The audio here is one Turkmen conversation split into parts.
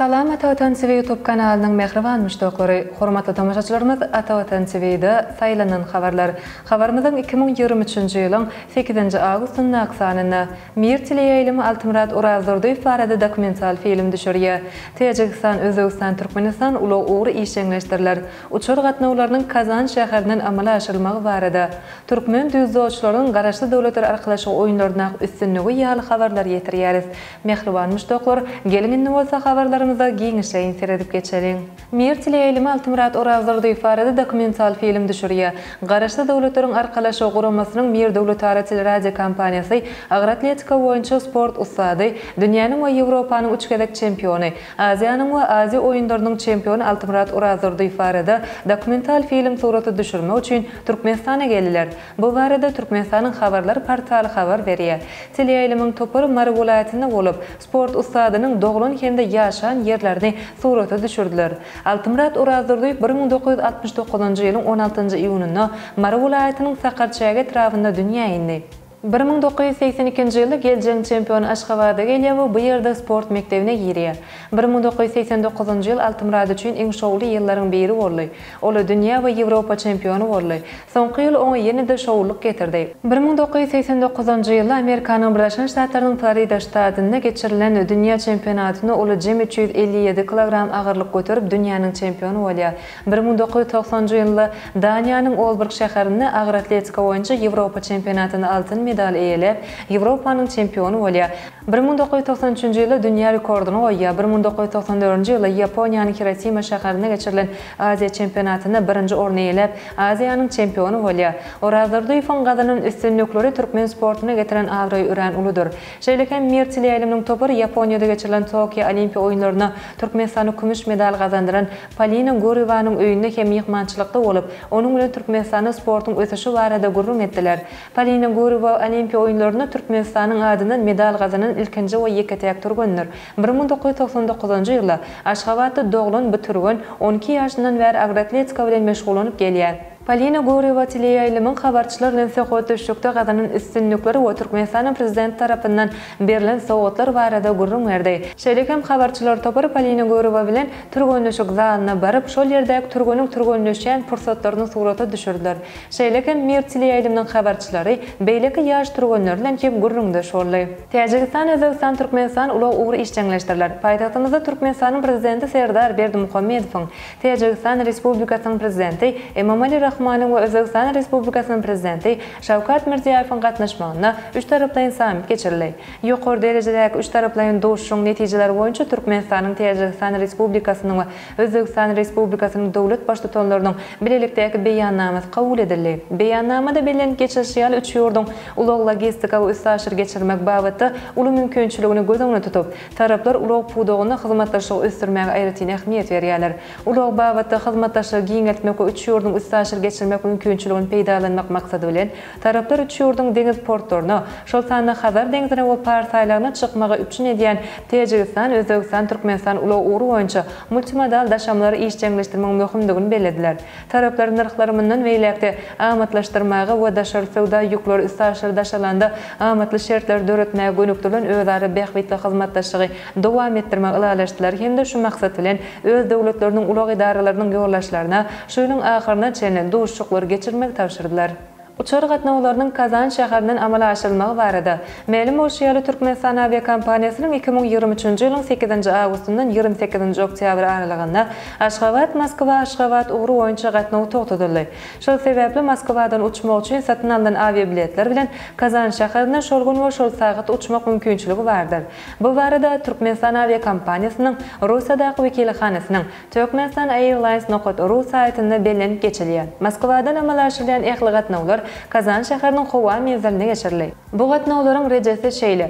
Salam Ata Watan TV YouTube kanalynyň mähriban muşdaklary! Hormatly tomaşaçylarymyz Ata Watan TV-de saýlanan habarlar. Habarymyzyň 2023-nji ýylyň sekizinji awgustyndaky sanynda Mir teleýaýlymy Altymyrat Orazdurdyýew barada dokumental film düşürýär. Täjigistan, Özbegistan, Türkmenistan ulag ugry işjeňleşdiriler. Uçar gatnawlarynyň Kazan şäherinden amala aşyrylmagy barada, türkmen dzýudoçylarynyň Garaşsyz Döwletler Arkalaşygy oýunlaryndaky üstünligi ýaly habarlary ýetirýäris. Mähriban muşdaklar, geliň indi bolsa habarlarymyza giňişleýin seredip geçeliň. Mir teleýaýlymy Altymyrat Orazdurdyýew barada dokumental film düşürýär. Garaşsyz Döwletleriň Arkalaşygy Guramasynyň Mir döwletara teleradiokompaniýasy agyr atletika boýunça sport ussady, dünýäniň we Ýewropanyň üç gezek çempiony, Aziýanyň we Aziýa oýunlarynyň çempiony Altymyrat Orazdurdyýew barada dokumental film surata düşürmek üçin Türkmenistana geldiler. Bu barada Türkmenistanyň habarlar portaly habar berýär. Teleýaýlymyň topary Mary welaýatynda bolup, sport ussadynyň doglan hem-de ýaşan ýerlerini surata düşürdiler. Altymyrat Orazdurdyýew 1969-njy ýylyň on altynjy iýunynda Mary welaýatynyň Sakarçäge etrabynda dünýä indi. 1982-nji ýylda geljegiň çempiony Aşgabada gelýär we bu ýerde sport mekdebine girýär. 1989-njy ýyl Altymyrat üçin iň şowly ýyllaryň biri boldy. Ol dünýä we Ýewropa çempiony boldy. Soňky ýyl oňa ýene-de şowlulyk getirdi. 1989-njy ýylda Amerikanyň Birleşen Ştatlarynyň Florida ştatynda geçirilen dünýä çempionatynda ol jemi 357 kilogram agyrlyk göterip dünýäniň çempiony bolýar. 1990-njy ýylda Daniýanyň Olborg şäherinde agyr atletika boýunça Ýewropa çempionatynda altyn medal eýeläp, Ýewropanyň çempiony bolýar. 1993-nji ýylda dünýä rekordyny goýýar. 1994-nji ýylda Ýaponiýanyň Hirosima şäherinde geçirilen Aziýa çempionatynda birinji orny eýeläp, Aziýanyň çempiony bolýar. Orazdurdyýewiň gazanan üstünlikleri türkmen sportuna getiren abraýy örän uludyr. Şeýle hem Mir teleýaýlymynyň topary Ýaponiýada geçirilen Tokio Olimpiýa oýunlarynda Türkmenistana kümüş medal gazandyran Polina Gurýewanyň öýünde hem myhmançylykda bolup, onuň bilen Türkmenistanda sportuň ösüşi barada gürrüň etdiler. Polina Gurýewa Olimpiýa oýunlarynda Türkmenistanyň adyndan medal gazanan ilkinji we ýeke-täk türgendir. 1999-njy ýylda Aşgabatda doglan bu türgen 12 ýaşyndan bäri agroatletika bilen meşgullanyp gelýär. Polina Gurýewa teleýaýlymyň habarçylar bilen söhbetdeşlikde gazanan üstünlikleri we Türkmenistanyň Prezidenti tarapyndan berlen sowgatlar barada gürrüň berdi. Şeýle hem habarçylar topary Polina Gurýewa bilen türgenleşik zalyna baryp, şol ýerdäki türgeniň türgenleşýän pursatlaryny surata düşürdiler. Şeýle hem Mir teleýaýlymynyň habarçylary beýleki ýaş türgenler bilen hem gürrüňdeş boldy. Täjigistan, Özbegistan, Türkmenistan ulag ugry işjeňleşdiriler. Paýtagtymyzda Türkmenistanyň Prezidenti Serdar Berdimuhamedowyň Täjigistan Respublikasynyň Prezidenti Emomali Rahmonyň we Özbegistan Respublikasynyň Prezidenti Şawkat Mirziýoýewiň gatnaşmagynda üçtaraplaýyn sammit geçirildi. Ýokary derejedäki üçtaraplaýyn duşuşygyň netijeleri boýunça Türkmenistanyň, Täjigistan Respublikasynyň we Özbegistan Respublikasynyň döwlet Baştutanlarynyň bilelikdäki Beýannamasy kabul edildi. Beýannamada bellenip geçilişi ýaly, üç ýurduň ulag-logistika we üstaşyr geçirmek babatda uly mümkinçiligini göz öňünde tutup, Taraplar ulag pudagynda hyzmatdaşlygy ösdürmäge aýratyn ähmiýet berýärler. Ulag babatda hyzmatdaşlygy giňeltmek we üç ýurduň üstaşyr geçirmek mümkinçiligini peýdalanmak maksady bilen, taraplar üç ýurduň deňiz portlaryna, şol sanda Hazar deňzine we Pars aýlagyna çykmagy üpjün edýän Täjigistan, Özbegistan, Türkmenistan ulag ugry boýunça multimodal daşamalary işjeňleşdirmegiň möhümdigini bellediler. Taraplar nyrhlary mundan beýläk-de amatlaşdyrmaga we daşary söwda ýükleri üstaşyr daşalanda amatly şertleri döretmäge gönükdirilen özara bähbitli hyzmatdaşlygy dowam etdirmegi ylalaşdylar hem-de şu maksat bilen öz döwletleriniň ulag edaralarynyň ýolbaşçylaryna şu ýylyň ahyryna çenli duşuşyklary geçirmegi tabşyrdylar. Uçar gatnawlarynyň Kazan şäherinden amala aşyrylmagy barada, mälim bolşy ýaly, Türkmenistan awiakompaniýasynyň 2023-nji ýylyň sekizinji awgustyndan 28-nji oktýabr aralygynda Aşgabat, Moskwa, Aşgabat ugry boýunça gatnawy togtadyldy. Şol sebäpli Moskwadan uçmak üçin satyn alnan awiabiletler bilen Kazan şäherine şol gün we şol sagat uçmak mümkinçiligi bardyr. Bu barada Türkmenistan awiakompaniýasynyň Russiýadaky wekilhanasynyň Turkmenistan Airlines nokat ru saýtynda bellenip geçilýär. Moskwadan amala aşyrylýan ähli gatnawlar Kazan şäheriniň howa menziline geçirildi. Bu gatnawlaryň rejesi şeýle.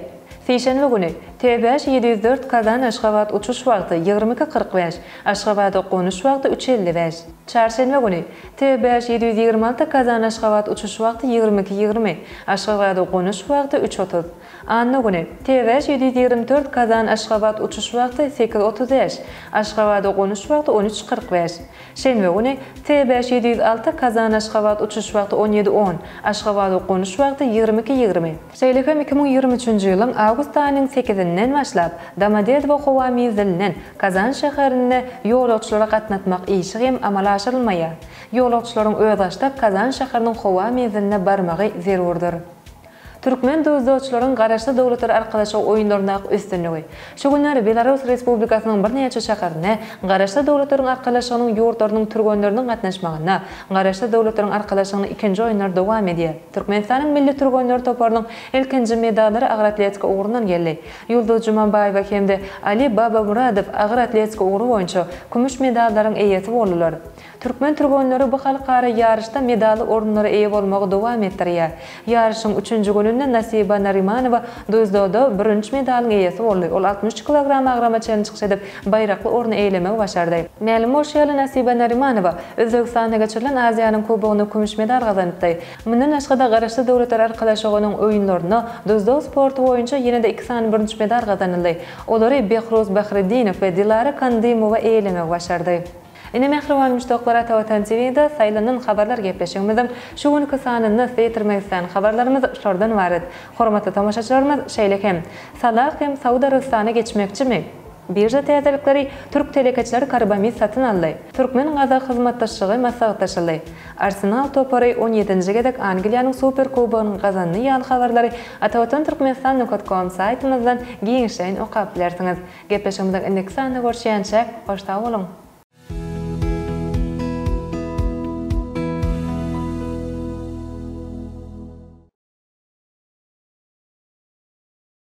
Sişenbe güni. T 5704 Kazan Aşgabat uçuş wagty 22 45, Aşgabada gonuş wagty üç 55. Çarşenbe güni, T 5726 Kazan Aşgabat uçuş wagty 22 20, Aşgabada gonuş wagty üç 30. Anna güni, T 5724 Kazan Aşgabat uçuş wagty 8 35, Aşgabada gonuş wagty 13 45. Şenbe güni, T 5706 Kazan Aşgabat uçuş wagty 17 10, Aşgabada gonuş wagty 22 20. Şeýle hem 2023-nji ýylyň awgust aýynyň sekizinden başlap, Domodedowo howa menzilinden Kazan şäherine ýolagçylary gatnatmak işi hem amala aşyrylmaýar. Ýolagçylaryň özbaşdak Kazan şäheriniň howa menziline barmagy zerurdyr. Türkmen dzýudoçylaryň Garaşsyz Döwletler Arkalaşygy oýunlaryndaky üstünligi. Şu günler Belarus Respublikasynyň birnäçe şäherinde Garaşsyz Döwletleriň Arkalaşygynyň ýurtlarynyň türgenleriniň gatnaşmagynda Garaşsyz Döwletleriň Arkalaşygynyň ikinji oýunlary dowam edýär. Türkmenistanyň milli türgenler toparynyň ilkinji medallary agyr atletika ugrundan geldi. Ýulduz Jumabaýewa hem-de Ali Babamuradow agyr atletika ugry boýunça kümüş medallaryň eýesi boldular. Türkmen türgenleri bu halkara ýaryşda medally orunlara eýe bolmagy dowam etdirýär. Ýaryşyň üçünji gününde Nasiba Narymanowa dzýudoda bürünç medalyň eýesi boldy. Ol 63 kilogram agrama çenli çykyş edip, baýrakly orny eýelemegi başardy. Mälim bolşy ýaly, Nasiba Narymanowa Özbegistanda geçirilen Aziýanyň Kubogynda kümüş medal gazanypdy. Mundan başga-da, Garaşsyz Döwletler Arkalaşygynyň oýunlarynda dzýudo sporty boýunça ýene-de iki sany bürünç medal gazanyldy. Olary Behruz Bahriddinow we Dilara Kandymowa eýelemegi başardy. Ine mähriban muşdaklar Ata Watan TV-da saýlanan habarlar gepleşigimiziň şu günki sanynda size ýetirmek islän habarlarymyz şulardan ybarat. Hormatly tomaşaçylarymyz şeýle hem Salah hem Saud Arabystana geçmekçimi? Birža täzelikleri Türk telekeçileri karbamid satyn aldy. Türkmen-gazak hyzmatdaşlygy maslahatlaşyldy. Arsenal topary on ýedinji gezek Angliýanyň Super Kubogyny gazandy ýaly habarlary Atavatan Türkmenistan nokat kom saýtymyzdan giňişleýin okap bilersiňiz. Gepleşigimiziň indiki sanynda görüşýänçäk, hoş sag boluň!